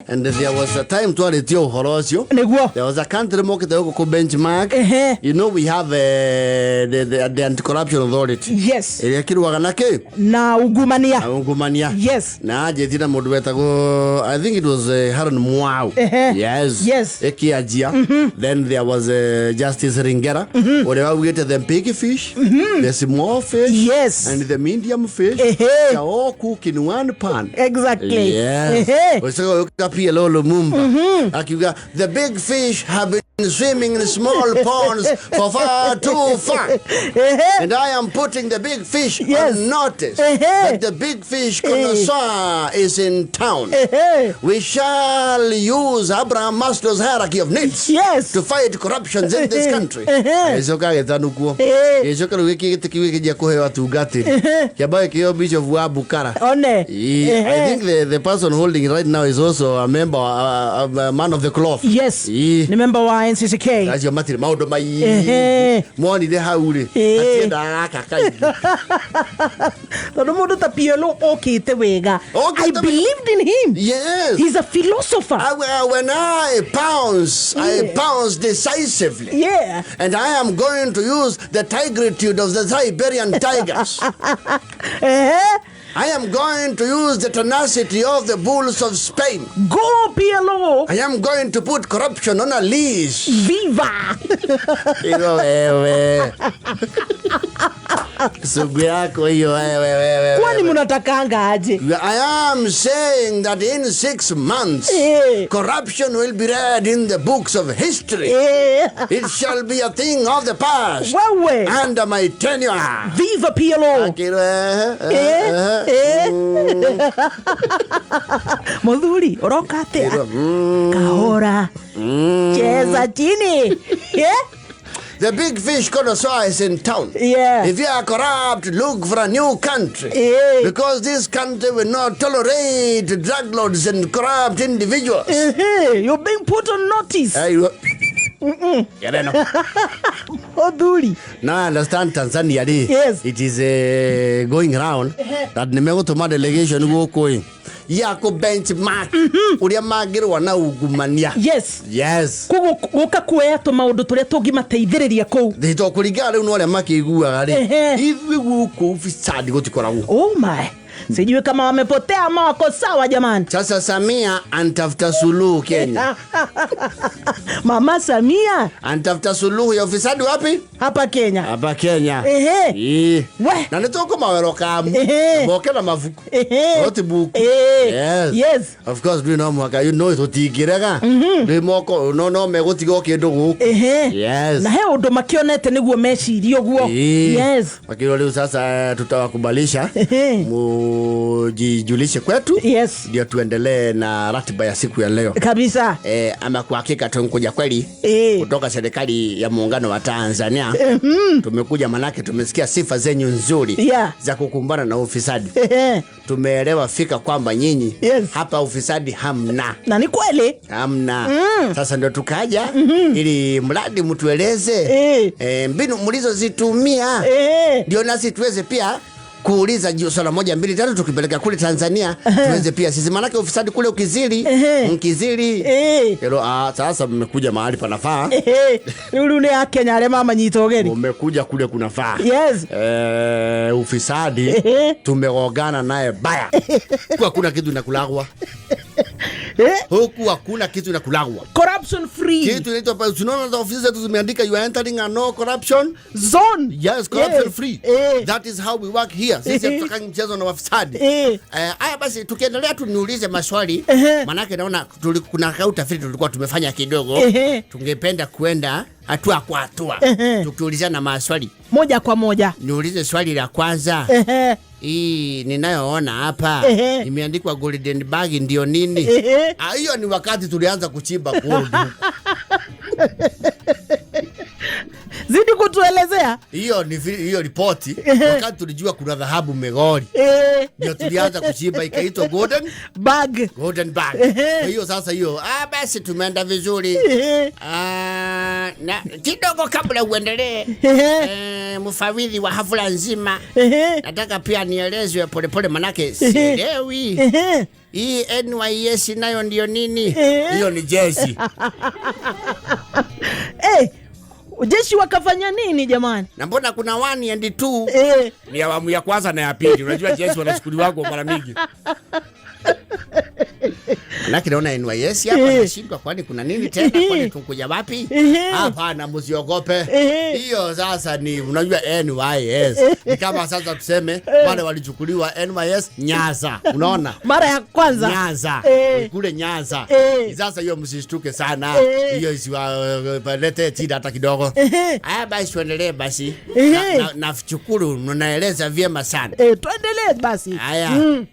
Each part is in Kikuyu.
And there was a time twarĩtie ũhoro ũcio. Nĩguo. There was a country mokĩte gũkũ kũ benchmark. Ehe. You know we have the Anti-Corruption Authority ĩrĩa ĩkĩrũaga na kĩ? Na ungumania. Na ungumania. Na anjĩtie na mũndũ wetagwo, I think it was Haron Mwau. Ehe. Yes. Ĩkĩanjia. Then there was Justice Ringera ũrĩa waugĩte the big fish, the small fish and the medium fish shall all cook in one pan. Exactly. Yes. Ehe. Ũcoka ũka PLO Lumumba akiuga the big fish have been swimming in small ponds for far too far. Ehe. And I am putting the big fish on notice Ehe. that the big fish connoisseur is in town. Ehe. We shall use Abraham Maslow's hierarchy of needs to fight corruptions in this country. Ehe. Gĩcoka gĩtanukwo. Ehe. Gĩcoka rĩu gĩkĩ gĩtĩ kĩu gĩkĩnjia kũheo atungatĩri. Kĩamba gĩkĩheo Bishop wa Bukara. One. I think the person holding it right now is also a member, a man of the cloth. Yes. Nĩ member wa NCCK. Acio matirĩ maũndũ maingĩ Ehe. Monire hau rĩ, Ĩĩ. matiendaga gaka kaingĩ. Tondũ mũndũ ta PLO okĩte wega. Okĩte I believed in him. He's a philosopher. When I pounce, I pounce decisively. And I am going to use the tigritude of the Siberian tigers. Ehe. I am going to use the tenacity of the bulls of Spain. Go PLO. I am going to put corruption on a leash. Viva. Hiyo wewe. Sugu yako hiyo wewe wewe. Kwani mnatakanga aje? I am saying that in 6 months, corruption will be read in the books of history. It shall be a thing of the past. Wewe. Under my tenure. Viva PLO. Akiro, eh, eh, eh, Muthuri uroka atia? Akiro, Kahora, cheza chini, yeah? The big fish connoisseur is in town. If you are corrupt, look for a new country. Because this country will not tolerate drug lords and corrupt individuals. Ehe, you're being put on notice. Eh, Get it now. Muthuri. Now I understand Tanzania rĩ, it is going round that nĩ megũtũma delegation gũkũ ĩ ya kũ benchmark ũrĩa mangĩrũa na ungumania. Koguo gũka kuoya tũmaũndũ tũrĩa tũngĩmateithĩrĩria kũu. To kũringana rĩu na ũrĩa makĩiguaga rĩ, ithuĩ gũkũ ufisadi gũtikoragwo. Oh my, sijui kama wamepotea ama wako sawa jamani. Sasa Samia antafuta suluhu Kenya. Mama Samia. Antafuta suluhu ya ufisadi wapi? Hapa Kenya. Hapa Kenya. Ehe. Ĩĩ. We. Na nĩ tũkũmawelcome. Moke na mabuku. Notebook. Yes. Of course ndũrĩ no mũhaka tũtingĩrega. Ndĩ moko no megũtiga o kĩndũ gũkũ. Na he ũndũ makĩonete nĩguo mecirie ũguo. Ĩĩ. Makĩrwo rĩu sasa tutawakubalisha mujijulishe kwetu ndio tuendelee na ratiba ya siku ya leo. Kabisa. Ama kwa hakika tumekuja kweli kutoka serikali ya muungano wa Tanzania. Tumekuja manake tumesikia sifa zenyu nzuri za kukumbana na ufisadi. Tumeelewa fika kwamba nyinyi hapa ufisadi hamna. Na ni kweli. Hamna. Sasa ndio tukaja ili mradi mtueleze mbinu mlizozitumia ndio nasi tuweze pia kuuliza juu swala moja mbili tatu, tukipeleka kule Tanzania tuweze pia sisi, maanake ufisadi kule ukizili mkizili. Hilo, sasa mmekuja mahali panafaa. Ehe. Rĩu rĩu nĩ akenya arĩa mamanyita ũgeni. Umekuja kule kunafaa. Ufisadi tumegongana naye baya. Huku hakuna kitu inakulagwa. Huku hakuna kitu inakulagwa. Corruption free. Kitu inaitwa tunaona za ofisi zetu zimeandika "You are entering a no corruption zone." Yes, corruption free. That is how we work here. Sisi hatutakangi mchezo na wafisadi. Haya basi tukiendelea tu niulize maswali, manake naona kuna utafiti tulikuwa tumefanya kidogo. Tungependa kuenda hatua kwa hatua. Tukiulizana maswali. Moja kwa moja. Niulize swali la kwanza. Hii ninayoona hapa imeandikwa golden bag ndio nini? Ah, hiyo ni wakati tulianza kuchimba gold. Zidi kutuelezea. Hiyo ni hiyo ripoti wakati tulijua kuna dhahabu Migori. Ndio tulianza kuchimba ikaitwa golden bag. Golden bag. Kwa hiyo sasa hiyo, basi tumeenda vizuri. Na kidogo kabla uendelee, mfawidhi wa hafla nzima, nataka pia nielezwe polepole, manake sielewi hii NYS nayo ndio nini? Hiyo ni jeshi. Jeshi wakafanya nini jamani? Na mbona kuna 1 and 2? Ni awamu ya kwanza na ya pili. Unajua jeshi wanachukuliwa kwa mara mingi. Manake naona NYS hapa nashindwa, kwani kuna nini tena? Kwani tukuja wapi? Hapana, msiogope. Hiyo sasa ni unajua NYS. Ni kama sasa tuseme wale walichukuliwa NYS Nyanza. Unaona? Mara ya kwanza. Nyanza. Kule Nyanza. Sasa hiyo msishtuke sana. Hiyo isiwalete shida hata kidogo. Haya basi tuendelee basi. Na shukuru mnaeleza vyema sana. Tuendelee basi. Haya.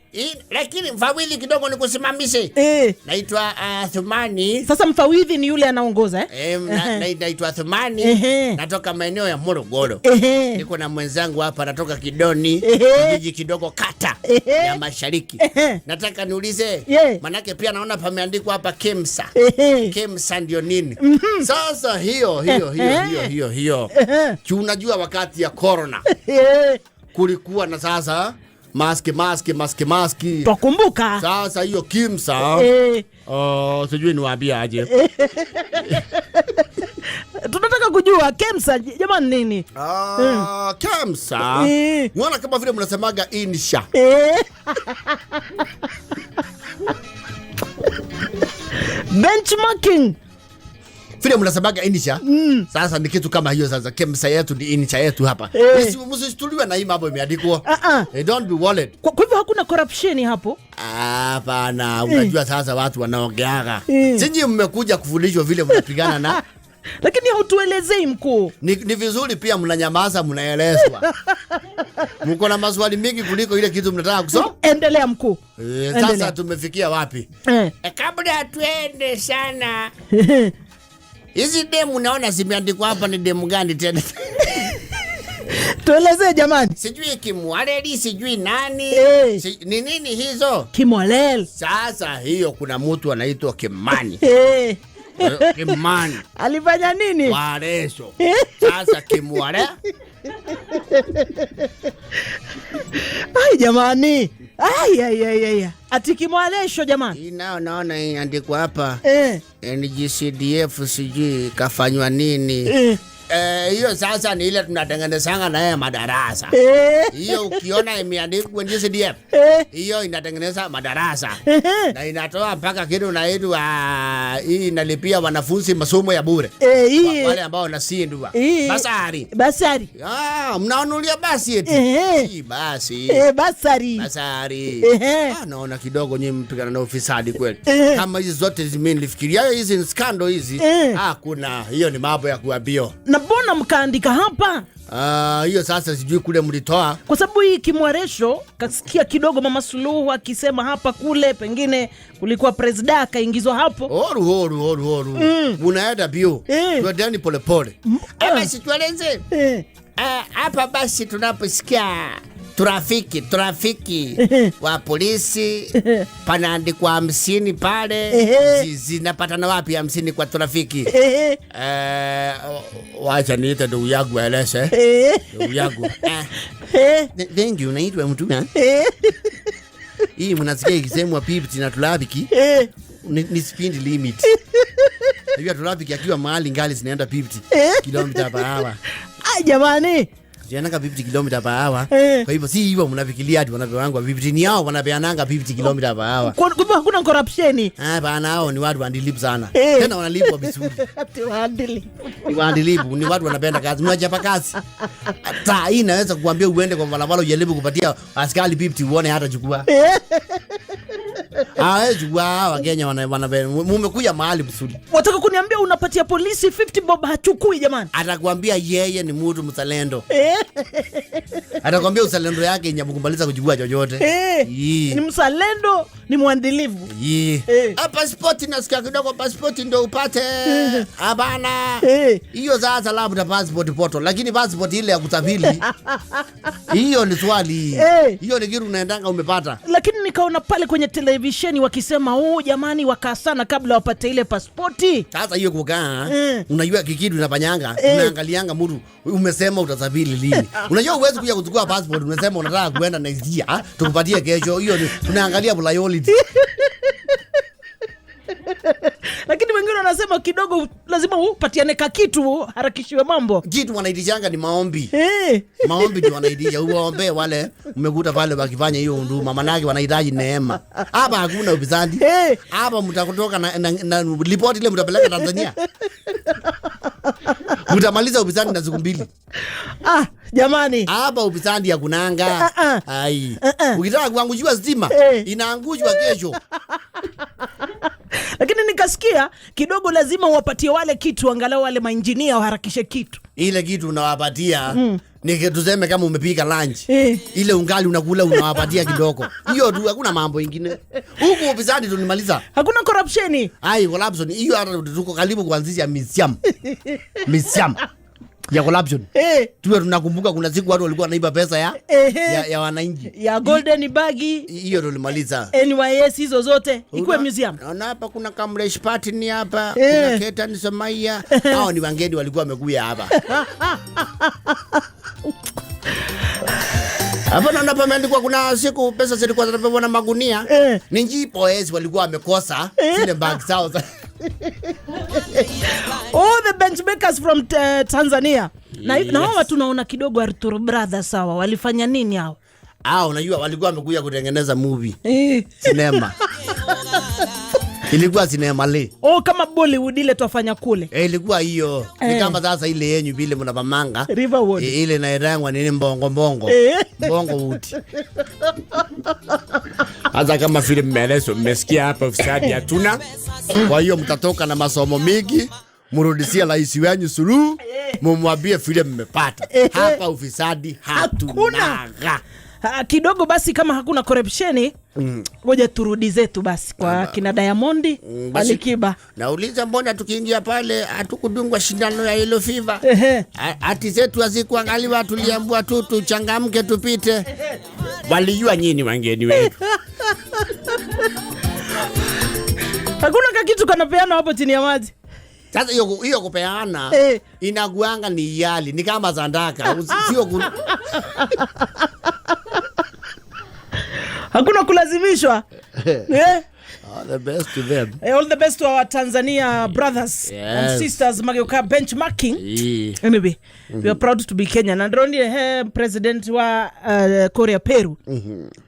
Lakini mfawidhi kidogo nikusimamishe. Naitwa Thumani. Sasa mfawidhi ni yule anaongoza eh? Naitwa Thumani. Natoka maeneo ya Morogoro. Niko na mwenzangu hapa natoka Kidoni, kijiji kidogo kata ya Mashariki. Nataka niulize, manake pia naona pameandikwa hapa KEMSA. KEMSA ndio nini? Sasa hiyo hiyo hiyo hiyo hiyo hiyo. Unajua wakati ya corona kulikuwa na sasa maski maski maski maski. Twakumbuka. Sasa hiyo KEMSA sijui niwaambie aje. Tunataka kujua KEMSA jamani nini? KEMSA. Unaona kama vile mnasemaga insha. Benchmarking. Vile mnasemaga insha. Sasa ni kitu kama hiyo sasa. KEMSA yetu ni insha yetu hapa. Msishtuliwe na hii mambo imeandikwa. Don't be worried. Kwa hivyo hakuna corruption hapo? Hapana, unajua sasa watu wanaongeaga. Sisi mmekuja kufundishwa vile mnapigana na lakini hautuelezei mkuu. Ni vizuri pia mnanyamaza mnaelezwa. Mko na maswali mingi kuliko ile kitu mnataka kusoma. Endelea mkuu. Sasa tumefikia wapi? Kabla tuende sana. Hizi demu naona zimeandikwa hapa ni demu gani tena? Tuelezee jamani. Sijui Kimwaleli, sijui nani. Ni nini hizo? Kimwaleli. Sasa hiyo kuna mtu anaitwa Kimani. Kimani. Alifanya nini? Wareso. Sasa Kimwale. Ai jamani. Ai ai ai ai. Ati Kimwalesho jamani. Hii nao naona iandikwa hapa. NGCDF sijui kafanywa nini. Hiyo sasa ni ile tunatengenezanga na yeye madarasa. Hiyo ukiona imeandikwa NGCDF, hiyo inatengeneza madarasa. Na inatoa mpaka kitu naitwa hii inalipia wanafunzi masomo ya bure. Wale ambao wanashindwa. Basari. Basari. Mnaonulia basi eti. Si basi. Basari. Basari. Naona kidogo nyinyi mpigana na ufisadi kweli. Kama hizi zote nilifikiria hizi ni scandal hizi. Kuna hiyo ni mambo ya kuambia. Na mbona mkaandika hapa? Hiyo sasa sijui kule mlitoa. Kwa sababu hii Kimwaresho kasikia kidogo Mama Suluhu akisema hapa kule pengine kulikuwa president akaingizwa hapo. Horu horu horu horu. Munaenda bio. Tuendeni pole pole. Basi tueleze. Hapa basi tunaposikia trafiki wa polisi panaandikwa 50 pale. Zinapatana wapi 50 kwa trafiki? Wacha niite ndugu yangu aeleze. Ndugu yangu. Thank you, naitwa mtu. Hii mnasikia ikisemwa 50 na trafiki. Ni speed limit. Hiyo trafiki akiwa mahali ngali zinaenda 50 km per hour. Ai jamani. Zinaenda 50 km per hour. Kwa hivyo si hivyo mnafikiria ati wanapewa 50, ni hao wanapeananga 50 km per hour. Kwa hivyo hakuna corruption. Bana hao ni watu waandilifu sana. Tena wanalipwa vizuri. Ni waandilifu, ni watu wanapenda kazi, mnachapa kazi. Hata hii naweza kukuambia uende kwa barabara ujaribu kupatia askari 50 uone hata chukua. Chukua Wakenya wana mumekuja mahali mzuri. Wataka kuniambia unapatia polisi 50 bob hachukui jamani? Atakwambia yeye ni mtu mzalendo. Atakwambia uzalendo yake inyamukumbaliza kuchukua chochote. Ni mzalendo, ni mwandilivu. Passport nasikia kidogo passport ndio upate. Hapana. Hiyo sasa labda passport poto, lakini passport ile ya kusafiri hiyo ni swali. Hiyo ni kitu unaendanga umepata. Lakini nikaona pale kwenye televisheni corruption wakisema, oh jamani, wakaa sana kabla wapate ile pasipoti. Sasa hiyo kukaa, unajua kikitu inafanyanga, unaangalianga mtu umesema utasafiri lini. Unajua huwezi kuja kuchukua passport umesema unataka kuenda next year, tukupatie kesho. Hiyo tunaangalia priority. Lakini wengine wanasema kidogo lazima upatiane kakitu harakishiwe mambo. Kitu wanaitishanga ni maombi. Maombi ndio wanaitisha. Uwaombee wale umekuta pale wakifanya hiyo huduma, manake wanahitaji neema. Hapa hakuna ufisadi. Hapa mtakutoka na ripoti ile mtapeleka Tanzania. Mtamaliza ufisadi na siku 2. Ah, jamani. Hapa ufisadi hakunanga. Ai. Ukitaka kuangushiwa stima, inaangushwa kesho. Lakini nikasikia kidogo lazima uwapatie wale kitu, angalau wale mainjinia waharakishe kitu. Ile kitu unawapatia ni tuseme kama umepika lunch. Ile ungali unakula unawapatia kidogo. Hiyo tu, hakuna mambo ingine. Huku ufisadi tulimaliza. Hakuna corruption. Ai, corruption hiyo hata tuko karibu kuanzisha museum. Museum ya corruption. Tuwe tunakumbuka kuna siku watu walikuwa wanaiba pesa ya wananchi. Ya golden bag. Hiyo tulimaliza. NYS hizo zote ikuwe museum. Naona hapa kuna Kamlesh Pattni hapa, kuna Ketan Somaia. Hao ni wangeni walikuwa wamekuja hapa. Hapa naona pameandikwa kuna siku pesa zilikuwa zinabebwa na magunia. Ni njipo walikuwa wamekosa zile bag zao. All the benchmakers from Tanzania. Na hawa tunaona kidogo Arthur Brothers sawa, walifanya nini hao? Unajua walikuwa wamekuja kutengeneza movie. Cinema. Ilikuwa cinema le. Oh, kama Bollywood ile twafanya kule. Ilikuwa hiyo. Ni kama sasa ile yenyu vile mnapamanga. Riverwood. Ile inaitangwa nini, mbongo mbongo. Mbongo wood. Hata kama vile mmeelezwa, mmesikia hapa ufisadi hatuna. Kwa hiyo mtatoka na masomo mingi, mrudishie rais wenyu Suluhu, mumwambie vile mmepata. Hapa ufisadi hatunaga. Kidogo basi kama hakuna corruption, ngoja turudi zetu basi kwa kina Diamond, Basi, Alikiba. Nauliza mbona tukiingia pale hatukudungwa shindano ya yellow fever? Hati zetu hazikuangaliwa, tuliambiwa tu tuchangamke tupite. Walijua nyinyi wangeni wetu. Hakuna kakitu kanapeana hapo chini ya maji. Sasa hiyo kupeana inakuanga ni yali, ni kama sadaka. Sio Hakuna kulazimishwa. All the best to them. All the best to our Tanzania brothers and sisters mageuka benchmarking. Anyway, we are proud to be Kenya. Na ndrondi president wa Korea Peru.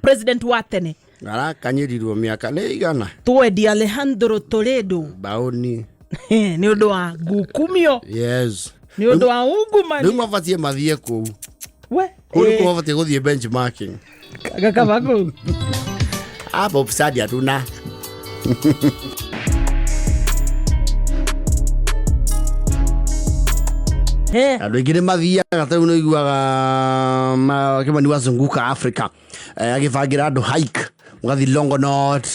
President wa Tene. Arakanyirirwo miaka nĩ igana. Twedi Alejandro Toledo. Baoni. Nĩ ũndũ wa ngukumio. Yes. Nĩ ũndũ wa ungumania. Rĩu mabatie mathiĩ kũu. We. Kũu nĩkuo mabatie gũthiĩ benchmarking. Gakaba kũu. Hapo ufisadi hatuna. Andũ aingĩ nĩ mathiaga ta rĩu nĩ ũiguaga Kimani wazunguka Africa. Agĩbangĩra andũ hike, ũgathiĩ Longonot,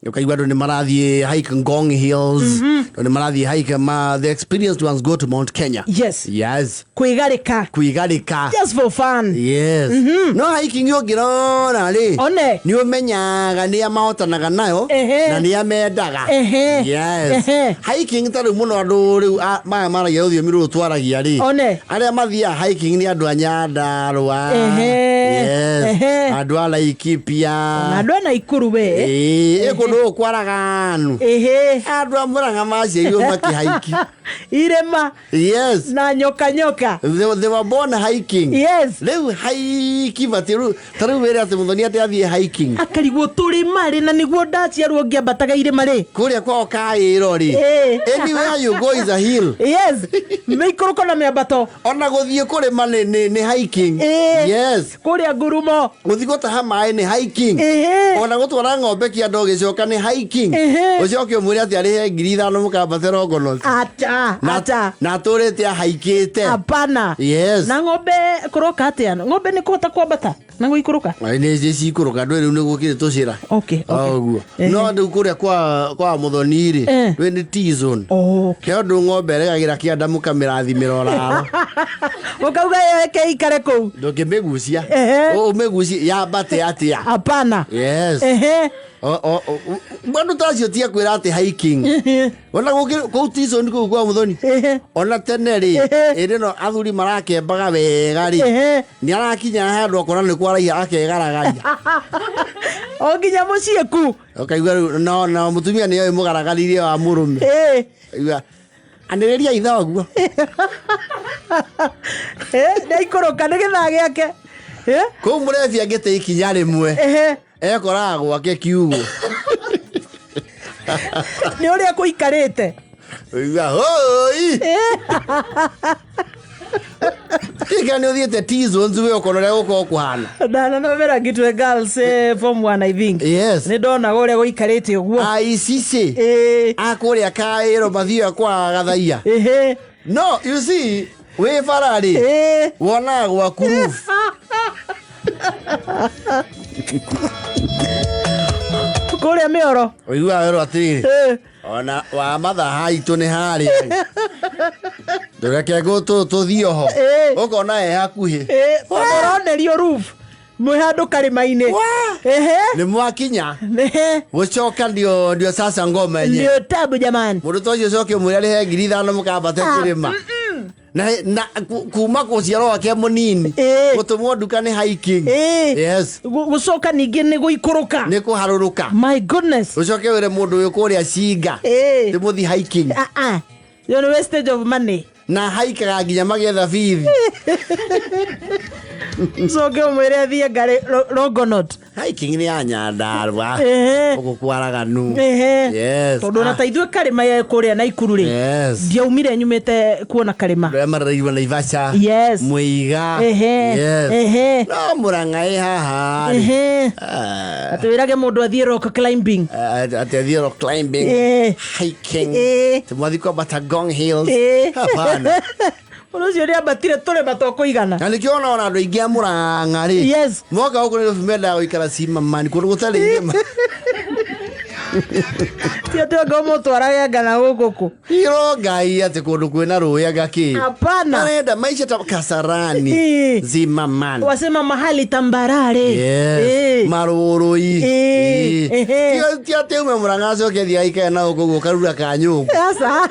ukaigua andũ nĩ marathiĩ hike Ngong Hills, andũ nĩ marathiĩ hike the experienced ones go to Mount Kenya. Yes. Yes. Kwĩgarĩka. Kwĩgarĩka. Just for fun. Yes. No hiking ũngĩrora rĩ, One. nĩ ũmenyaga nĩ a mahotanaga nayo, na nĩ a mendaga. Yes. Hiking ta rĩu mũno andũ rĩu, maya maragia rũthiomi rũrũ twaragia rĩ. One. Arĩa mathiaga hiking nĩ andũ a Nyandarũa. Yes. Andũ a Laikipia. Na andũ a Naikuru we. Ĩĩ, kũndũ gũkũ kwaraganu. Andũ a Murang'a maciarirwo makĩhaiki. Irema. Yes. Na nyoka nyoka. They were born hiking. Yes. Rĩu hike bati rĩu, ta rĩu wĩre atĩ Muthoni atĩ athiĩ hiking. Akarigwo tũrĩma rĩ, na nĩguo ndaciarwo ngĩambataga irĩma rĩ. Kũrĩa kwao Kaĩro rĩ. Anywhere you go is a hill. Yes. Mĩikũrũko na mĩambato. Ona gũthiĩ kũrĩma nĩ hiking. Yes. Kũrĩa ngurumo. Gũthiĩ gũtaha maĩ nĩ hiking. Ona gũtwara ng'ombe kĩanda ũgĩcoka nĩ hiking. Ũcoke ũmwĩre atĩ arĩhe 5,000 mũkambate Longonot. Ata, ata. Na atũrĩte ahaikĩte. Hapana. Yes. Na ng'ombe kũroka atĩa? Ng'ombe nĩ kũhota kwambata na gũikũrũka? Ai, nĩ cikũrũka, ndũĩ rĩu nĩ gũkĩrĩ tũcĩra. Okay, okay. Ũguo. No rĩu kũrĩa kwa Muthoni rĩ, rĩu nĩ T-zone. He ũndũ ng'ombe ĩregagĩra kĩanda mũkamĩrathimĩra ũraro. Ũkauga ĩyo ĩke ikare kũu. Ndũngĩmĩgucia. Ũmĩgucie yambate atĩa? Hapana. Yes. Andũ ta acio tia kwĩra atĩ hiking ona kũu Tison kũu kwa Muthoni, ona tene rĩ, ĩndĩ no athuri marakembaga wega rĩ, nĩ arakinya handũ akona nĩ kwaraiha akegaragaria. O nginya mũciĩ ku. Ũkaigua rĩu no mũtumia nĩoĩ mũgaragaririe wa mũrũme. Aigua anĩrĩria itha ũguo. Nĩ aikũrũka nĩ gĩthaa gĩake. Kũu mũrebi angĩte ikinya rĩmwe, ekoraga gwake kiugo. Nĩ ũrĩa kũikarĩte. Ũigua hoi kĩka nĩ ũthiĩte T-zones we ũkona ũrĩa gũkorwo kũhana. Ndananomera ngitwe girls, form 1, I think. Nĩ ndonaga ũrĩa gũikarĩte ũguo. Aicici akũrĩa kaĩro mathiaga kwa gathaia. No you see wĩ bara rĩ, wonaga gwaku roof. Kũrĩa mĩoro. Ũiguaga werwo atĩrĩrĩ, ona wa matha haitũ nĩ harĩa ndũreke tũthiĩ oho. Ũkona he hakuhĩ. Tondũ ũronerio roof mwĩ handũ karĩma-inĩ. Nĩ mwakinya gũcoka ndio sasa ngoma yenyewe. Ndio tabu jamani. Mũndũ ta ũcio ũcoke ũmwĩre arĩhe 5,000 mũkambate kĩrĩma na kuma gũciarwo gwake mũnini, gũtũmwo nduka nĩ hiking. Yes. Gũcoka ningĩ nĩ gũikũrũka. Nĩ kũharũrũka. My goodness. Ũcoke wĩre mũndũ ũyũ kũrĩa cinga ndĩmũthi hiking. Ah, ah. Yo nĩ wastage of money. Na haikaga nginya magĩetha bithi. Coke ũmwĩre athiĩ ngarĩ Longonot. Hiking nĩ ya Nyandarua, gũkũ kwaraganu. Yes. Tondũ ona ta ithuĩ karĩma ya kũrĩa Naikuru rĩ, ndiaumire nyumĩte kuona karĩma. Arĩa mararĩirwo Naivasha, Mũiga. Yes. No Mũrang'a ĩ haha rĩ. Ah. Atĩ wĩrage mũndũ athiĩ rock climbing. Atĩ athiĩ rock climbing, hiking, tũmwathi kwambata Ngong Hills. Hapana. Mũndũ ũcio nĩ ambatire tũrĩma twa kũigana. Na nĩkĩo ona andũ aingĩ a Mũrang'a rĩ, moka gũkũ Nairobi mendaga gũikara Zimmerman, kũndũ gũtarĩ irĩma. Ti atĩ anga ũmũtwarage anga na gũkũ kũ. Iro Ngai atĩ kũndũ kwĩna rũĩ anga kĩ. Hapana. Arenda maisha ta Kasarani, Zimmerman. Wasema mahali tambarare. Yes. Marũrũi. Ti atĩ ume Mũrang'a acoke athiĩ aikare na gũkũ ũguo karura ka nyũngũ. Aca.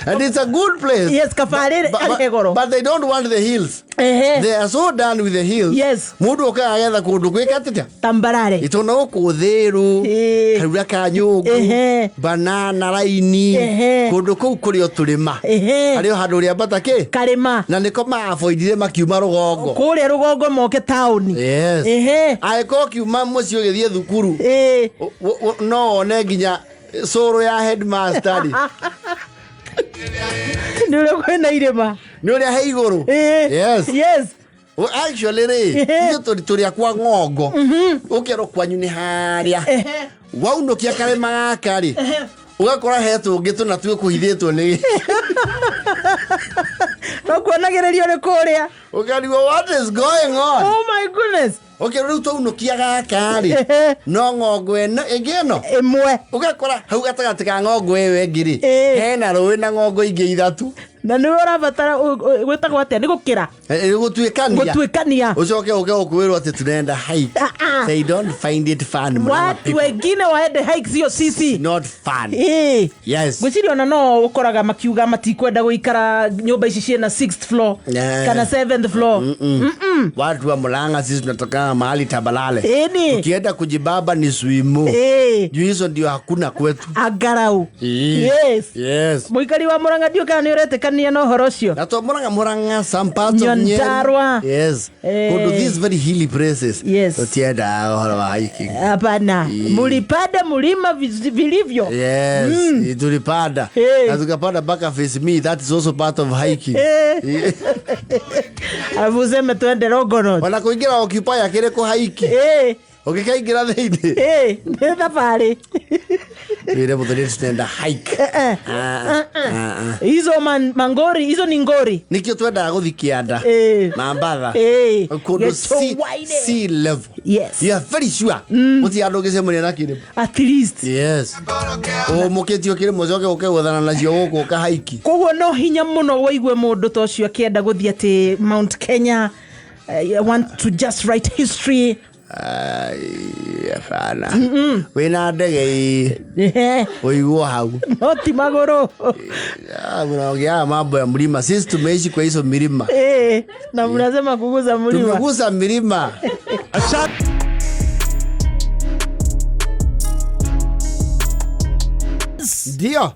And it's a good place. Yes, kabarĩ arĩ goro. But they don't want the hills. They are so done with the hills. Mũndũ okaga agetha kũndũ gwĩka atĩa? Tambarare. Itona gũkũ Thĩrũ, karura ka nyũngũ, banana raini, kũndũ kũu kũrĩ o tũrĩma. Harĩ o handũ ũrĩambata kĩ? Karĩma. Na nĩko maaboindire makiuma rũgongo. Kũrĩa rũgongo moke taũni. Yes. Angĩkorwo ũkiuma mũciĩ ũgĩthiĩ thukuru, no wone nginya cũrũ ya headmaster rĩ. Nĩ ũrĩa kwĩna irĩma. Nĩ ũrĩa he igũrũ. Yes. Yes. Well, actually rĩ, ithuĩ tũrĩ a kwa ng'ongo. Ũkerwo kwanyu nĩ harĩa. Waunũkia karĩma gaka rĩ, ũgakora he tũngĩ tũna twĩkũhithĩtwo nĩ No kuonagĩrĩrio nĩ kũrĩa. Ũkarigwo what is going on. Oh my goodness. Ũkerwo rĩu twaunũkia gaka rĩ, no ng'ongo ĩno ĩngĩ ĩno ĩmwe. Ũgakora hau gatagatĩ ka ng'ongo ĩyo ĩngĩ rĩ, hena rũĩ na ng'ongo ingĩ ithatũ. Na nĩwe ũrabatara gwĩtagwo atĩa nĩ gũkĩra. Gũtuĩkania. Gũtuĩkania. Ũcoke ũke ũkwĩrwo atĩ tunaenda hike. They don't find it fun, Murang'a Watu people. wengine waende hike sio sisi. Not fun. Yes. Ngwĩciria ona no ũkoraga makiuga matikwenda gũikara nyũmba ici ciĩna sixth floor kana seventh floor. Watu wa Murang'a sisi tunatokana mahali tambarare. Ĩni. Tukienda kujibamba ni swimo. Juu hizo ndio hakuna kwetu. Angarau. Yes. Yes. Mũikari wa Murang'a ndiũ kana nĩ ũretĩkania na ũhoro ũcio. Na to Murang'a, Murang'a, some parts of Nyeri. Nyandarua. Yes. Kũndũ these very hilly places. Yes. Tutiendaga ũhoro wa hiking. Hapana. Mulipanda mulima vilivyo. Yes, tulipanda. Na tukapanda mpaka face me, that is also part of hiking. Alafu useme twende Longonot. Ona kũingĩra Occupy kĩrĩ kũ hike. Ũgĩkaingĩra thĩinĩ. Nĩ thabarĩ. Wĩre mũthoni tunaenda hike. Ah, ah, ah. Hizo mangori, hizo ni ngori. Nĩkĩo twendaga gũthiĩ kĩanda. Mambatha. Kũndũ Gĩcũa-inĩ. sea level. Yes. You are very sure. Gũtirĩ andũ ũngĩcemania na kĩrĩma. At least. Yes. Ũmũkĩtio kĩrĩma ũcoke ũke gwethana nacio gũkũ ũka hike. Koguo no hinya mũno waigue mũndũ ta ũcio akĩenda gũthiĩ atĩ Mount Kenya, I want to just write history. Ai, hapana. Wĩna ndege ii ũiguo hau. No ti magũrũ. Ah, mnaongea mambo ya mlima. Sisi tumeishi kwa hizo milima. Na mnasema kuguza mlima. Tumegusa milima. Ndio.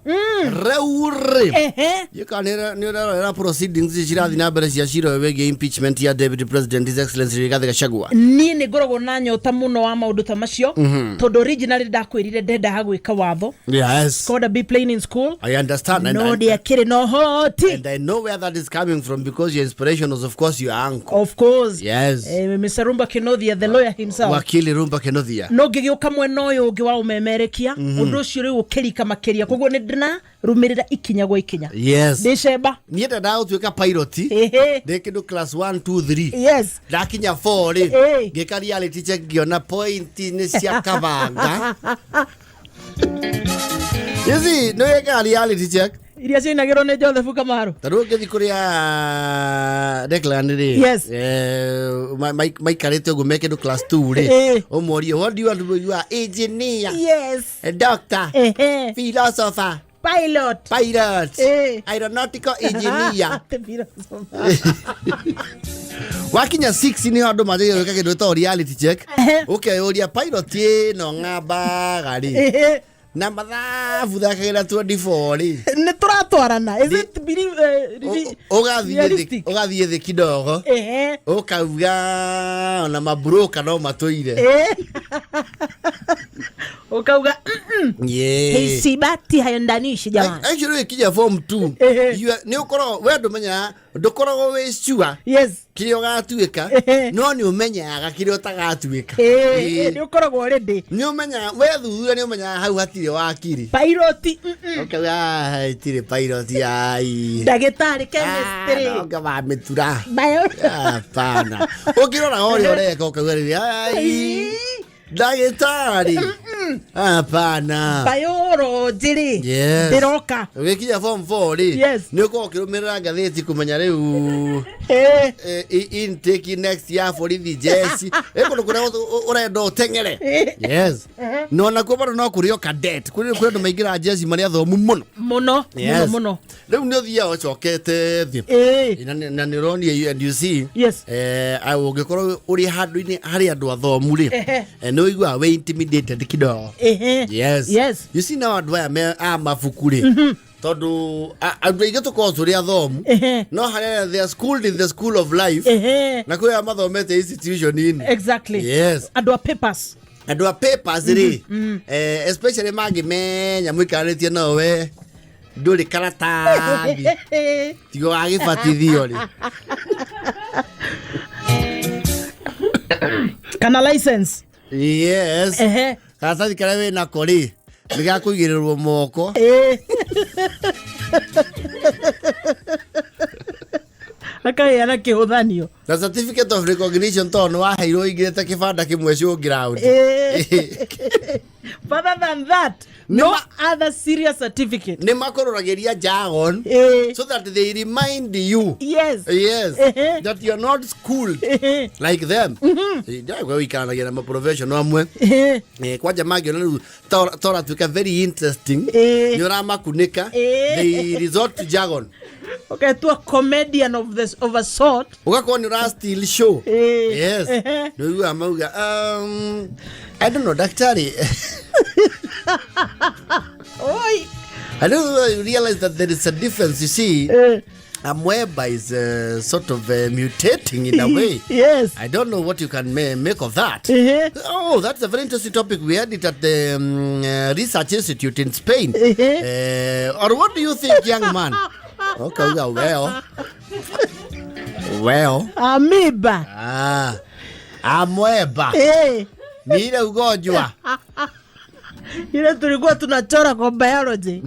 Reure. Yeka nĩ ũrerorera proceedings cirathiĩ na mbere cia cira ũyũ wĩgiĩ impeachment ya Deputy President His Excellency Rigathi Gachagua. Niĩ nĩ ngoragwo na nyota mũno wa maũndũ ta macio, tondũ originally ndakwĩrire ndendaga gwĩka watho. Scored a B plain in school. I understand. No ndiakĩrĩ na ũhoti. And I know where that is coming from, because your inspiration was, of course, your uncle. Of course. Yes. Mr. Rumba Kinothia, the lawyer himself. Wakili Rumba Kenothia. No ngĩgĩũka mwena ũyũ ũngĩ wa ũmemerekia, ũndũ ũcio rĩu ũkĩrika makĩria, koguo nĩ ndĩnarũmĩrĩra ikinya gwa ikinya. Ndĩ cemba. Niĩ ndendaga gũtuĩka pilot. Ndĩ kĩndũ class 1 2 3. Ndakinya 4 rĩ, ngĩka reality check, ngĩona point nĩ cia kabanga. You see, nĩ wĩkaga reality check. Iria ciainagĩrwo nĩ Joseph Kamaru. Ta rĩu ũngĩthiĩ kũrĩa Declan rĩ, maikarĩte ũguo me kĩndũ class 2 rĩ, ũmorie, "What do you want to be?" "You are engineer, a doctor, philosopher, pilot, pilot, aeronautical engineer." Te philosopher. Wakinya 6 nĩho andũ manjagia gwĩka kĩndũ gĩtagwo reality check. Ũkeyũria, pilot ĩno ng'ambaga rĩ, na mathabu thakagĩra 24 rĩ, Nĩ tũratwarana? Is it ũgathiĩ thĩ, realistic? ũgathiĩ thĩ kidogo, ũkauga ona maburoka no matũire. Ukauga, hisibati haendanishi, jamani. Actually, ũgĩkinya form 2, nĩ ũkoragwo we ndũmenyaga, ndũkoragwo wĩ sure kĩrĩa ũgatuĩka, no nĩ ũmenyaga kĩrĩa ũtagatuĩka. Nĩ ũkoragwo ready. Nĩ ũmenyaga wethuthuria, nĩ ũmenyaga hau hatirĩ wakiri. Pilot. Ũkauga, "Ah, itirĩ pilot ai." Ndagĩtarĩ, chemistry. Nonga wa mĩtura. Bio. Hapana, ũngĩrora ũrĩa ũreka ũkauga rĩrĩ, ai, ndagĩtarĩ hapana. Biology rĩ, ndĩroka. Ũgĩkinya form 4 rĩ, nĩ ũkorwo ũkĩrũmĩrĩra ngathĩti kũmenya rĩu intake next ya borithi, jeci ĩ kũndũ kũrĩa ũrenda ũteng'ere. Yes, no nakuo bado no kũrĩ o cadet, kũrĩ andũ maingĩraga jeci marĩ athomu mũno. Mũno mũno mũno. Rĩu nĩ ũthiaga ũcokete thĩ. Na nĩ ũronio, and you see, ũngĩkorwo ũrĩ handũ-inĩ harĩ andũ athomu rĩ, nĩ ũiguaga wĩ intimidated kidogo. Yes. You see now, andũ aya me a mabuku rĩ, tondũ andũ aingĩ tũkoragwo tũrĩ athomu, no harĩa they are schooled in the school of life, na kwĩ arĩa mathomete institution-inĩ. Andũ a papers. Andũ a papers rĩ, especially mangĩmenya mũikaranĩtie no we ndũrĩ karatathi tigo wagĩbatithio rĩ. Kana license. Karatathi karĩa wĩ nako rĩ, nĩ ga kũigĩrĩrwo moko. Akaheana kĩhũthanio. Na certificate of recognition, tondũ nĩ waheirwo ingĩrĩte kĩbanda kĩmwe showground. Further than that, no other serious certificate. Nĩ makũroragĩria jargon so that they remind you that you're not schooled like them. Ndagwa wĩikaranagia na maprofessional amwe. Kwanja mangĩona rĩu toratuĩka very interesting, nĩ ũramakunĩka, they resort to jargon. Ũketua comedian of this of a sort. Ũgakorwo nĩ ũra steal show. Nĩ ũiguaga mauga, "I don't know, daktari." Oi. I don't know, you realize that there is a difference, you see. Amoeba is sort of mutating in a way. I don't know what you can make of that. Oh, that's a very interesting topic. We had it at the Research Institute in Spain. Or what do you think, young man? Okay, well, Amoeba. Ah, amoeba. Ni ile ugonjwa. Ile tulikuwa tunachora kwa biology.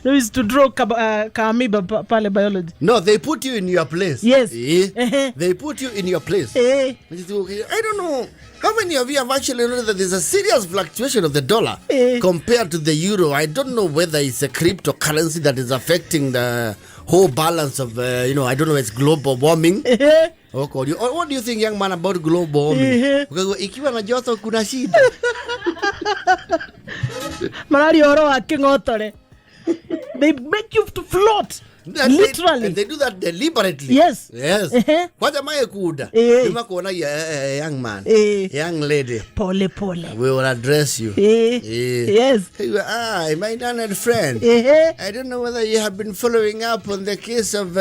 We used to draw ka amoeba pale biology. No, they put you in your place. Eh? They put you in your place. I don't know how many of you have actually noticed that there's a serious fluctuation of the dollar compared to the euro. I don't know whether it's a cryptocurrency that is affecting the whole balance of, I don't know, it's global warming. Ũkorio, "Oh, what do you think, young man, about global warming?" Ũkaigua, ikiwa na joto kuna shida. Mararia ũhoro wa kĩng'otore. They make you to float. And literally. They do that deliberately. Yes. Yes. Kwanja magĩkunda nĩmakuonagia, young man, young lady, pole pole, we will address you. Hey, ah, my learned friend, I don't know whether you have been following up on the case of.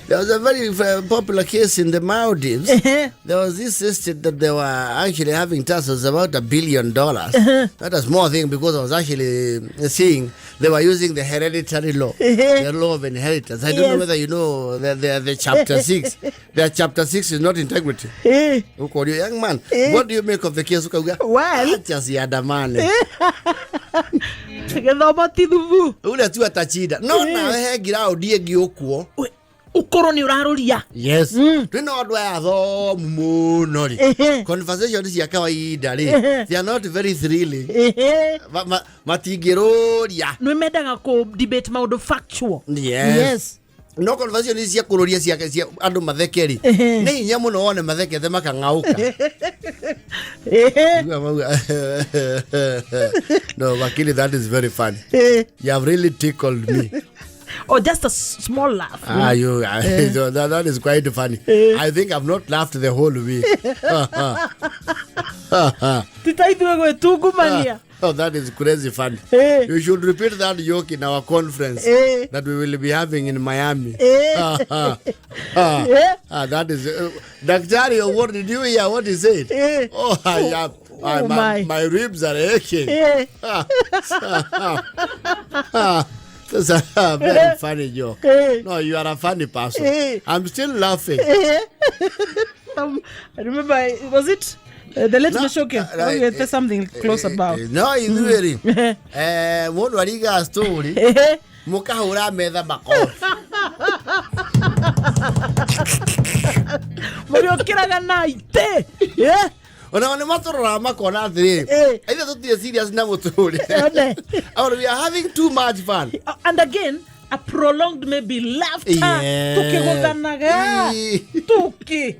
There was a very popular case in the Maldives. There was this sister that they were actually having tussles about $1 billion. Not a small thing, because I was actually seeing they were using the hereditary law, the law of inheritance. I don't know whether you know the chapter 6. Their chapter 6 is not integrity. Uko, young man, what do you make of the case? Ukauga, Well. acha siandamane. Gĩthomo ti thubu. Ule tu atachida no nawe he ngiraundi ĩngĩ ũkuo. Ũkorwo nĩ ũrarũria. Yes, twĩna andũ aya athomu mũno rĩ, conversation cia kawaida rĩ, they are not very thrilling. Matingĩrũria. Nĩ mendaga kũ debate maũndũ factual. Yes. Yes. No conversation ici cia kũrũria cia andũ matheke rĩ, nĩ hinya mũno wone mathekete makang'aũka. Igua mauga, "No, wakili, that is very funny. You have really tickled me." Or just a small laugh. Ah, you, that is quite funny. I think I've not laughed the whole week. Ti ta ithuĩ gwĩtungumania. Oh, that is crazy funny. You should repeat that joke in our conference that we will be having in Miami. Ah, that is Daktari, what did you hear? What he said? Oh, I am. Oh, my, my. my ribs are aching. That's a very funny joke. No, you are a funny person. I'm still laughing. I remember, was it the late No, Meshoke? Okay, there's something close about. No ithuĩ rĩ, mũndũ ariga story, mũkahũra metha makobi. Mũrĩũkĩraga na itĩ. Ona nĩ matũroraga makona atĩrĩrĩ, ithe tũtirĩ serious na mũtũrĩre. One. Or we are having too much fun. And again, a prolonged maybe laughter, tukĩgũthanaga, tuki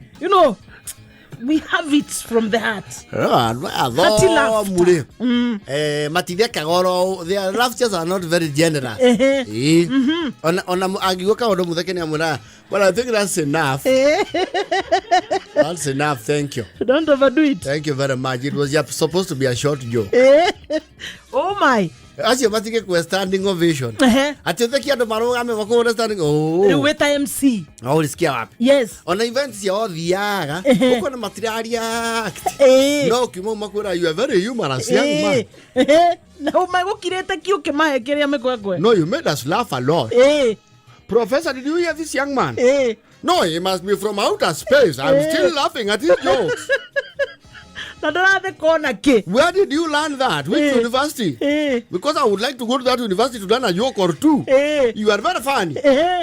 we have it from the heart. No, andũ aya Hearty athomu rĩ, matithekaga oro, their laughters are not very generous. Ĩĩ. Ona angiuga kaũndũ mũtheke nĩ amwĩraga, "Well, I think that's enough. That's enough, thank you." Don't overdo it. "Thank you very much. It was just supposed to be a short joke." Oh my. Acio matige kwe standing ovation. Atĩ ũtheki andũ marũgame makũhũre standing. Rĩu Oh. wĩ ta MC. No ũrisikia wapi? Yes. Ona events ciao thiaga ũkona matirareact. No ũkiuma makwĩra, "You are very humorous, young man." Na ũmegũkirĩte ki ũkĩmahe kĩrĩa mĩkwekwe. "No, you made us laugh a lot. Professor, did you hear this young man? No, he must be from outer space. I'm still laughing at his jokes." Na ndaratheka ona kĩ. "Where did you learn that? Which university? Because I would like to go to that university to learn a joke or two. You are very funny.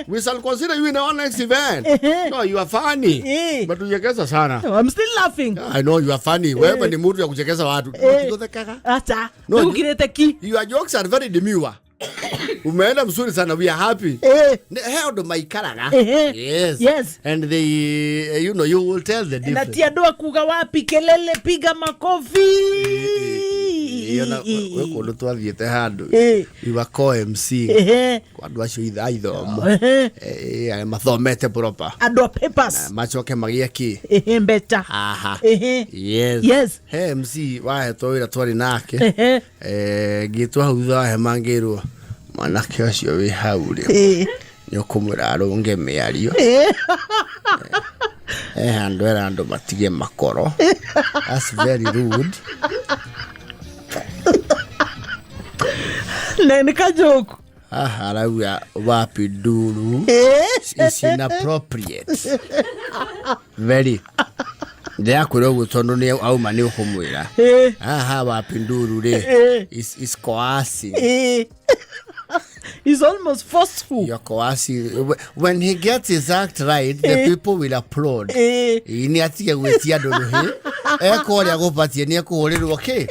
We shall consider you in our next event. No, you are funny." But uchekesa sana. I'm still laughing. "I know you are funny. Wewe ni mtu ya kuchekesa watu." Matiguthekaga. Acha. No, Nĩgũkirĩte ki. "Your jokes are very demure. Umeenda mzuri sana. We are happy." He ũndũ maikaraga. Yes. And they, you will tell the Na difference. ti andũ akuga wapi kelele, piga makofi. Ĩyo na gwĩ kũndũ twathiĩte handũ. We were co-MC. Kwa andũ acio itha ithomo. Mathomete proper. Andũ a papers. Macoke magĩe kĩ? Mbeca. Haha. Yes. He MC wahetwo wĩra twarĩ nake. Ngĩtwo hau thutha wa hema ngĩrwo mwanake ũcio wĩ hau rĩ, nĩ ũkũmwĩra arũnge mĩario. He handũ era andũ matige makoro. That's very rude. Na nĩ kajoke. Haha arauga wapi nduru is inappropriate. Very. Ndĩrakwĩra ũguo tondũ nĩ auma nĩ ũkũmwĩra. Haha wapi nduru rĩ, is coercing. He's almost forceful. You're coercing. When he gets his act right, the people will applaud. Ĩĩ, nĩ atige gwĩtia andũ rũhĩ eka ũrĩa gũbatie nĩ ekũhũrĩrwo kĩ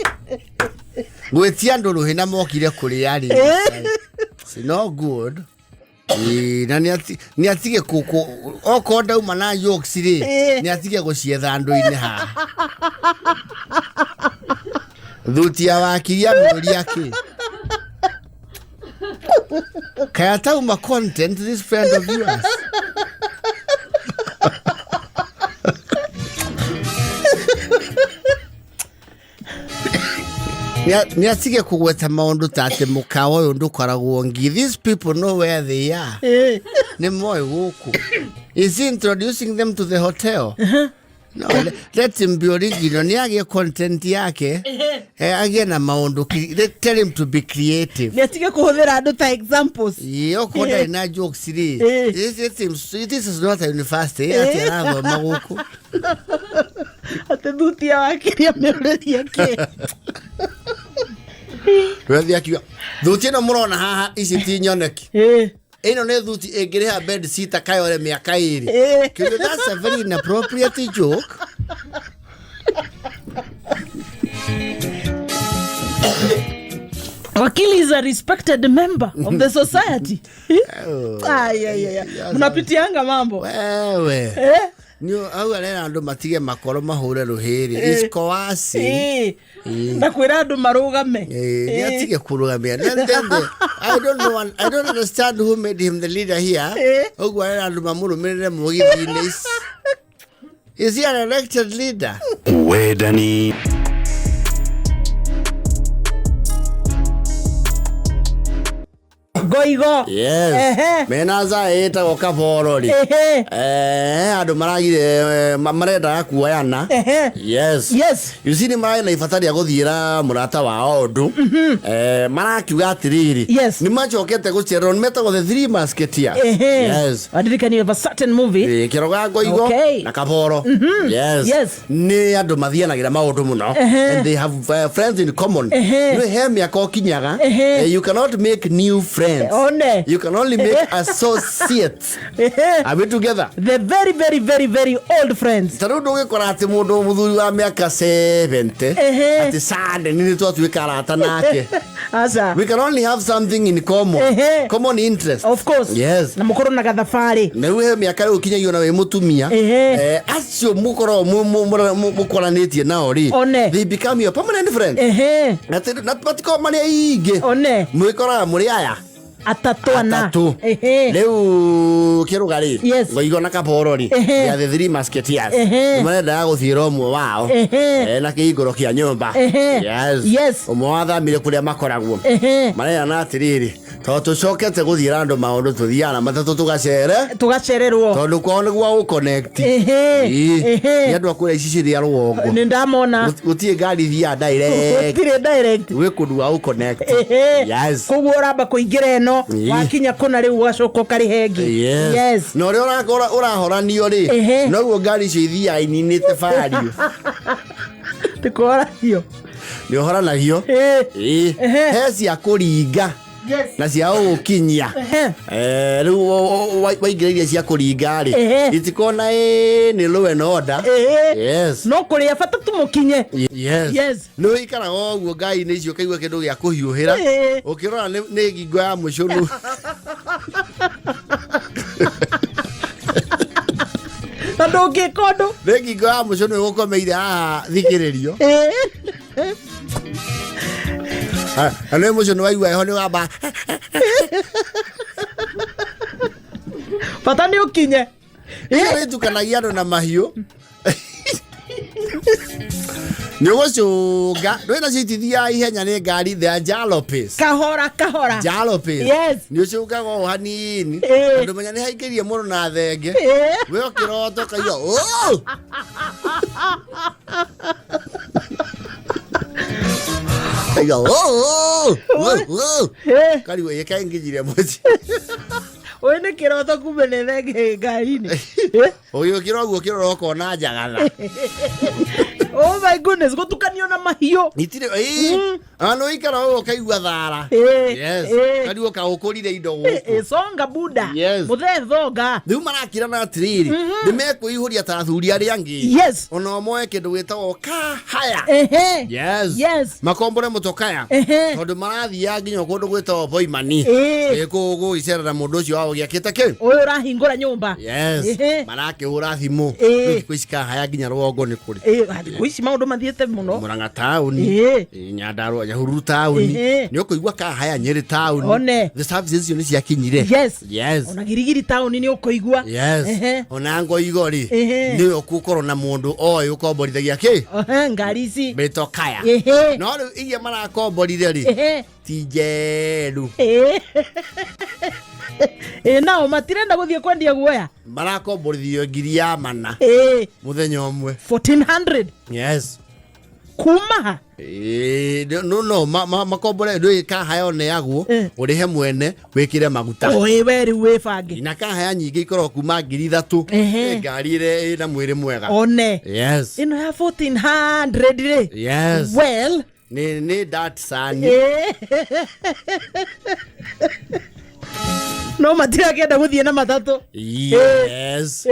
gwĩtia andũ rũhĩ na mokire kũrĩa rĩ. It's no good. Ĩĩ, na nĩ atige okorwo ndauma na jokes rĩ, nĩ atige gũcietha andũ-inĩ haha. Thuti ya wakiri amũria kĩ kaya tauma content, this friend of yours. Nĩ atige kũgweta maũndũ ta atĩ mũkawa ũyũ ndũkoragwo ngi. These people know where they are. Nĩ moĩ gũkũ. Is he introducing them to the hotel? No, let him be original. Nĩ agĩe content yake, agĩe na maũndũ. Tell him to be creative. Nĩ atige kũhũthĩra andũ ta examples. Ĩĩ, okorwo ndarĩ na jokes rĩ, this is not a university atĩ arathoma gũkũ. Atĩ thuti ya wakiri amĩũrĩrie kĩ. Wethi akiuga thuti ĩno mũrona haha, ici ti nyoneki. Ĩno nĩ thuti ĩngĩrĩha bed sitter kayore mĩaka 2. Kiugo, that's a very inappropriate joke. Wakili is a respected member of the society. Ai, ai, ai, ai. Mnapitianga mambo. Wewe. Eh? Nĩ au arera andũ matige makoro mahũre rũhĩrĩ. Is coercing. Na kwĩra andũ marũgame. Nĩ atige kũrũgamia. Then I don't know, I don't understand who made him the leader here. Ũguo arera andũ mamũrũmĩrĩre mũgithi-inĩ. Is he an elected leader? Wendani. Ngoigo. Yes. Mena za ĩtagwo Kaboro rĩ. Andũ maragire, marendaga kuoyana. Yes. You see, nĩ mararĩ na ibata rĩa gũthiĩra mũrata wao ũndũ. Marakiuga atĩrĩrĩ. Nĩ macokete gũcererwo, nĩ metagwo the Three Musketeers. Yes. Wadirikani of a certain movie. Kĩroga Ngoigo na Kaboro. Yes. Nĩ andũ mathianagĩra maũndũ mũno. And they have friends in common. Nĩ he mĩaka ũkinyaga. You cannot make new friends. One. You can only make associates. Are we together? The very, very, very, very old friends. Ta rĩu ndũgĩkora atĩ mũndũ mũthuri wa mĩaka 70 atĩ suddenly nĩ twatuĩka arata nake. Aca. We can only have something in common. Common interest. Of course. Yes. Na mũkorwo na gathabarĩ. Na rĩu he mĩaka rĩu ũkinyagio na wĩ mũtumia. Acio mũkoragwo mũkoranĩtie nao rĩ, One. they become your permanent friends. Atĩ na matikoragwo marĩ aingĩ. One. Mwĩkoraga mũrĩ aya atatũ ana. Atatũ. Rĩu kĩrũga rĩ, Yes. Ngoigo na Kaboro rĩ, they are the Three Musketeers. Nĩ marendaga gũthiĩra ũmwe wao na kĩhingũro kĩa nyũmba. Yes. Yes. Ũmwe wathamire kũrĩa makoragwo. Marerana atĩrĩrĩ, tondũ tũcokete gũthiĩra andũ maũndũ, tũthiaga na matatũ tũgacere Tũgacererwo. tondũ kwao nĩ gwa gũconnect. Nĩ andũ a kũrĩa ici cirĩa rũgongo. Nĩ ndamona. Gũtirĩ ngari ithiaga direct. Gũtirĩ direct. Gwĩ kũndũ gwa gũconnect. Yes. Koguo ũramba kũingĩra ĩno, wakinya kũna rĩu ũgacoka ũkarĩha ĩngĩ. Yes. Yes. Na ũrĩa ũrahoranio rĩ, noguo ngari icio ithiaga ininĩte bario. Tĩkũhoranio. Nĩ ũhoranagio. He cia kũringa na cia gũgũkinyia. Rĩu waingĩra iria cia kũringa rĩ, itikona nĩ law and order. Yes. No kũrĩa bata tu mũkinye. Yes. Yes. Nĩ ũikaraga ũguo ngai-inĩ icio ũkaigua kĩndũ gĩa kũhiũhĩra. Ũkĩrora nĩ ngingo ya mũcũnũ. Na ndũngĩka ũndũ. Nĩ ngingo ya mũcũnũ ĩgũkomeire haha thikĩrĩrio. Na nĩ mũcũnũ waigua heho nĩ wamba. Bata nĩ ũkinye. Icio nĩ itukanagia andũ na mahiũ. Nĩ ũgũcũnga. Ndũĩ nacio itithiaga ihenya nĩ ngari, they are jalopies. Kahora, kahora. Jalopies. Yes. Nĩ ũcũngaga o hanini. Tondũ menya nĩ haingĩrie mũndũ na thenge. We ũkĩrota ũkaigua, Oh! Kaigua, Oh, oh, oh, oh. Karigwo, ĩ, kaĩ nginyire mũciĩ. Ũyũ nĩ kĩroto kumbe nĩ thenge ĩ ngari-inĩ. Ũgĩũkĩra ũguo ũkĩrora ũkona njagatha. Oh my goodness, gũtukanio na mahiũ. Itirĩ ĩĩ ano ikara ũũ ũkaigua thara. Yes. Kariũ kaũkũrire indo gũkũ. Songa buda. Yes. Mũthee thonga. Rĩu marakirana atĩrĩrĩ, nĩ mekwĩihũria ta athuri arĩa angĩ. Ona moe kĩndũ gĩtagwo kahaya. Yes. Makombore mũtokaya. Tondũ marathiaga nginya kũndũ gwĩtagwo Boimani. Kũu gũgĩcerera mũndũ ũcio wao gĩakĩte kĩ. Ũyũ ũrahingũra nyũmba. Yes. Marakĩhũra thimũ. Rĩu thikũ ici kahaya nginya rũgongo nĩ kũrĩ. Thikũ ici maũndũ mathiĩte mũno. Murang'a taũni. Nyandarua Nyahururu taũni. Nĩ ũkũigua kahaya Nyĩrĩ taũni. One. The services icio nĩ ciakinyire. Yes. Yes. Ona girigiri taũni nĩ ũkũigua. Yes. Ona ngoigo rĩ, nĩwe ũkũkorwo na mũndũ oĩ ũkomborithagia kĩ? Ngari ici. Mĩtokaya. No rĩu iria marakomborire rĩ, ti njerũ. Nao matirenda gũthiĩ kwendia guoya. Marakomborithio ngiri ya mana mũthenya ũmwe. 1400. Yes. Kuma ha? No no makombore ndũĩ kahaya ũneagwo ũrĩhe mwene wĩkĩre maguta. Ĩ we rĩu wĩbange. Na kahaya nyingĩ ikoragwo kuma 3000. Ngari ĩrĩa ĩna mwĩrĩ mwega. One. Yes. Ĩno ya 1400 rĩ. Yes. Well. Nĩ Datsun. No matirakĩenda gũthiĩ na matatũ. Yes.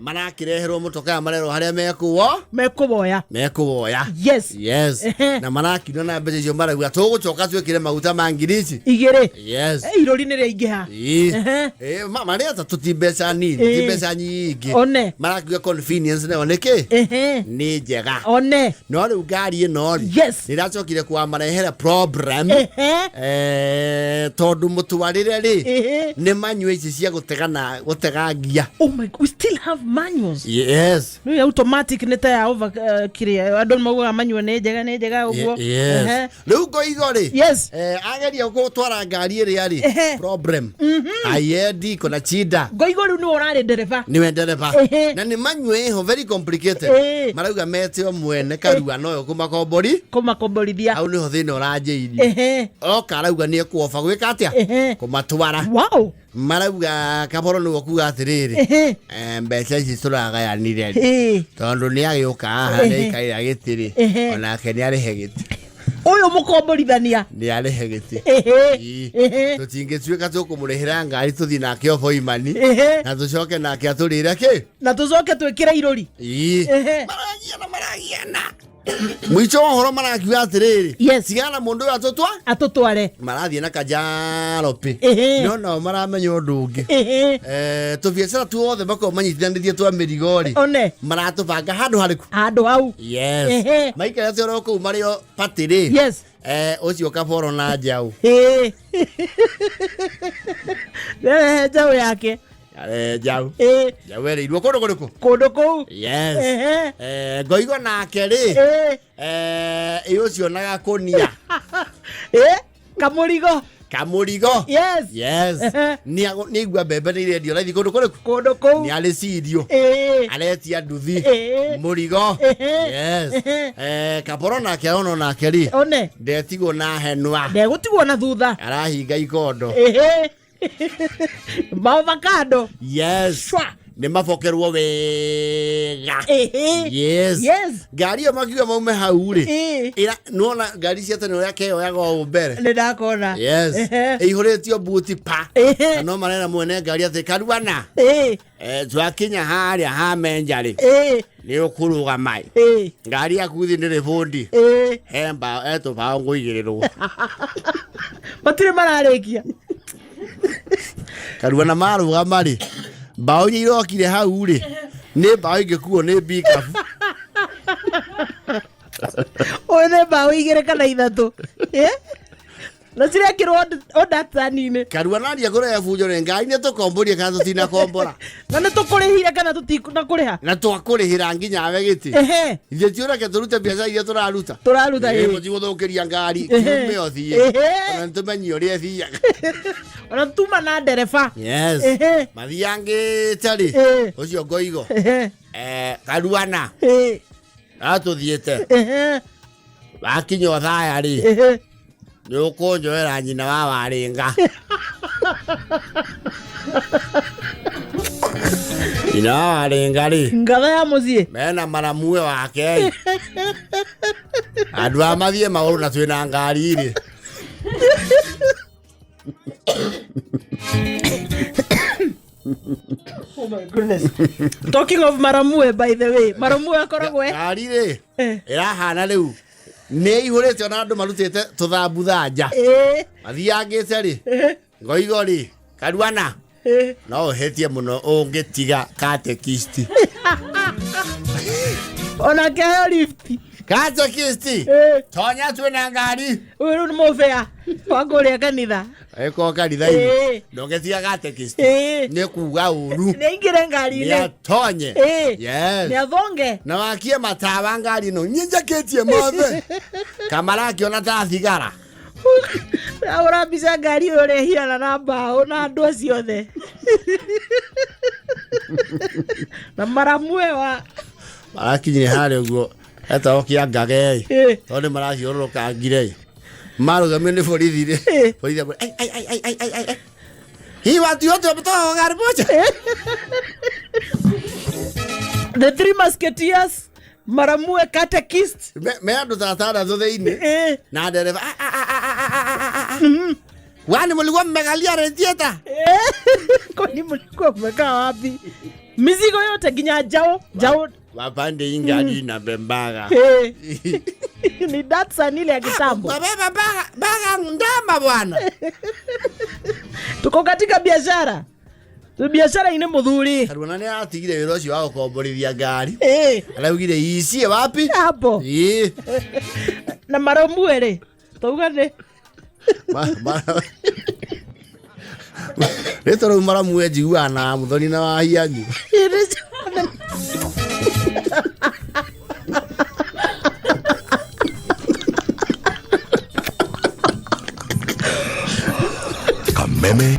Marakĩreherwo mũtokaya marerwo harĩa mekuo mekũwoya. Mekũwoya. Yes. Yes. Na marakiuna na mbeca icio marauga tũgũcoka twĩkĩre maguta ma ngiri ici igĩrĩ. Yes. Irũri nĩ rĩaingĩha. Marĩa atatũ ti mbeca nini, ti mbeca nyingĩ. One. Marakiuga convenience nayo nĩkĩ nĩ njega. One. No rĩu ngari ĩno rĩ, nĩ ĩracokire kũmarehera problem. Tondũ mũtwarĩre rĩ, nĩ manyua ici cia gũtega na gũtega ngia. Oh my God, we still have manuals. Yes. Nĩ automatic nĩ ta ya over kĩrĩa andũ maugaga manual nĩ njega nĩ njega ũguo. Yes. Rĩu ngoigo rĩ, Yes. Ageria gũtwara ngari ĩrĩa rĩ, problem ayendi kuna chida. Ngoigo rĩu nĩwe ũrarĩ ndereba. Niwe ndereba. Na nĩ manyue ĩho very complicated. Marauga mete o mwene karua noyo kũmakombori. Kũmakomborithia. Hau nĩho thĩna ũranjĩirie. Oka arauga nĩ ekuoba gwĩka atĩa? Kũmatwara. Wow. Marauga kaboro nĩwe kuga atĩrĩrĩ, mbeca ici tũragayanire rĩ, tondũ nĩ agĩũka haha nĩ aikarĩra gĩtĩ rĩ, onake nĩ arĩhe gĩtĩ. Ũyũ mũkomborithania. Nĩ arĩhe gĩtĩ. Tũtingĩtuĩka tũkũmũrĩhĩra ngari tũthiĩ nake oboimani na tũcoke nake atũrĩre kĩ? Na tũcoke twĩkĩre irũri. Maragiana maragiana. Mũico wa ũhoro marakiuga atĩrĩrĩ, Yes. tigana mũndũ ũyũ atũtwa atũtware. Marathiĩ na kajaropĩ. No nao maramenya ũndũ ũngĩ. Tũbiacara tuothe makoragwo manyitithanĩtie twa mĩrigo rĩ, One. maratũbanga handũ harĩkũ? Handũ hau. Yes. Maikarĩte oro kũu marĩ o party rĩ. Yes. Ũcio kaboro na njaũ. Njaũ yake. Njaũ. Njaũ ĩrĩirwo kũndũ kũrĩkũ? Kũndũ kũu. Yes. Ngoigo nake rĩ. Ĩ ũcio na gakũnia. Kamũrigo. Kamũrigo. Yes. Yes. Nĩ aigua mbembe nĩ irendio raithi kũndũ kũrĩkũ? Kũndũ kũu. Nĩ arĩ cirio. Aretia nduthi. Mũrigo. Yes. Kaboro nake ono nake rĩ. One. Ndetigwo na henwa. Ndegũtigwo na thutha. Arahinga ikondo. Maovakado. Yes. Shwa. Nĩ mabokerwo wega. Yes. Yes. Ngari ĩyo makiuga maume hau rĩ. Nĩwona ngari cia tene ũrĩa keyoyaga o mbere. Nĩ ndakona. Yes. Ĩihũrĩtio buti pa. Na no marera mwene ngari atĩ karuana. Twakinya harĩa ha Menja rĩ. Nĩ ũkũrũgama. Ngari yaku thĩ nĩ rĩbũndi. He mbao, he tũbaũ ngũigĩrĩrwo. Matirĩ mararĩkia. Karuana marũgama rĩ. Mbaũ iria irokire hau rĩ, nĩ mbaũ ingĩkuo nĩ pickup. Ũyũ nĩ mbaũ igĩrĩ kana ithatũ. Na cirekĩrwo o Datsun-inĩ. Karuana aria kũrehe bunjo rĩ, ngari nĩ tũkomborie kana tũtinakombora. Na nĩ tũkũrĩhire kana tũtinakũrĩha? Na twakũrĩhĩra nginya we gĩtĩ. Ithuĩ ti ũreke tũrute biacara iria tũraruta. Tũraruta, ĩĩ. Mũtigũthũkĩria ngari, kiume ũthiĩ. Ona nĩtũmenye ũrĩa ĩthiaga. Ona tuma na ndereba. Yes. Mathiangĩte rĩ, ũcio ngoigo. Karuana. Atũthiĩte. Wakinya Othaya rĩ. Nĩ ũkũnjoera nyina wa Warĩnga. Ina warĩnga rĩ Ngatha ya mũciĩ. Mena maramue wake andũ a mathiĩ magũrũ na twĩna ngari rĩ. Oh my goodness. Talking of maramue, by the way, maramue akoragwo Ngari rĩ ĩrahana rĩu nĩ ihũrĩte ona andũ marutĩte tũthambutha nja mathiangĩte rĩ ngoigo rĩ karuana no ũhĩtie mũno ũngĩtiga katekisti. Onake aheo lift. Katekisti tonya twĩna ngari. Ũyũ rĩu nĩ mũbĩa wa kũrĩa kanitha. Ĩko kanitha-inĩ ndũngĩtiga katekisti nĩ kuga ũru. Nĩ aingĩre ngari-inĩ. Nĩ atonye. Yes. Nĩ athonge. Na wakie matawa ngari ĩno niĩ njakĩtie mothe kamara akĩona ta thigara. Ahũra mbica ngari ĩyo ũrĩa ĩhiana na mbaũ na andũ acio othe na maramue wa Marakinyire harĩa ũguo etagwo kĩangage tondũ nĩ marathiũrũrũkangire marũgamio nĩ borithi rĩ borithi amwĩra, ai ai ai ai ai ai ai ai hii watu wote wametoka kwa gari moja. The Three Musketeers, maramue, catechist. Me andũ ta atandatũ thĩinĩ na ndereba. "Ah, ah, ah, ah, ah, ah, ah, ah. Wani mlikuwa mmegalia redieta?" Kwani mlikuwa mmekaa wapi? Mizigo yote nginya njao njao. Wapande hii ngari na bembaga. Ni Datsun ile ya kitambo. Wabeba baga baga ndama bwana. Tuko katika biashara. Biashara ine muthuri. Karuana nĩ aratigire wĩra ũcio wa gũkomborithia ngari. Araugire icie wapi? Hapo. Na maramue rĩ tauga nĩ Rĩtwa rĩu maramue njiguaga na Muthoni na Wahianyu. Kameme.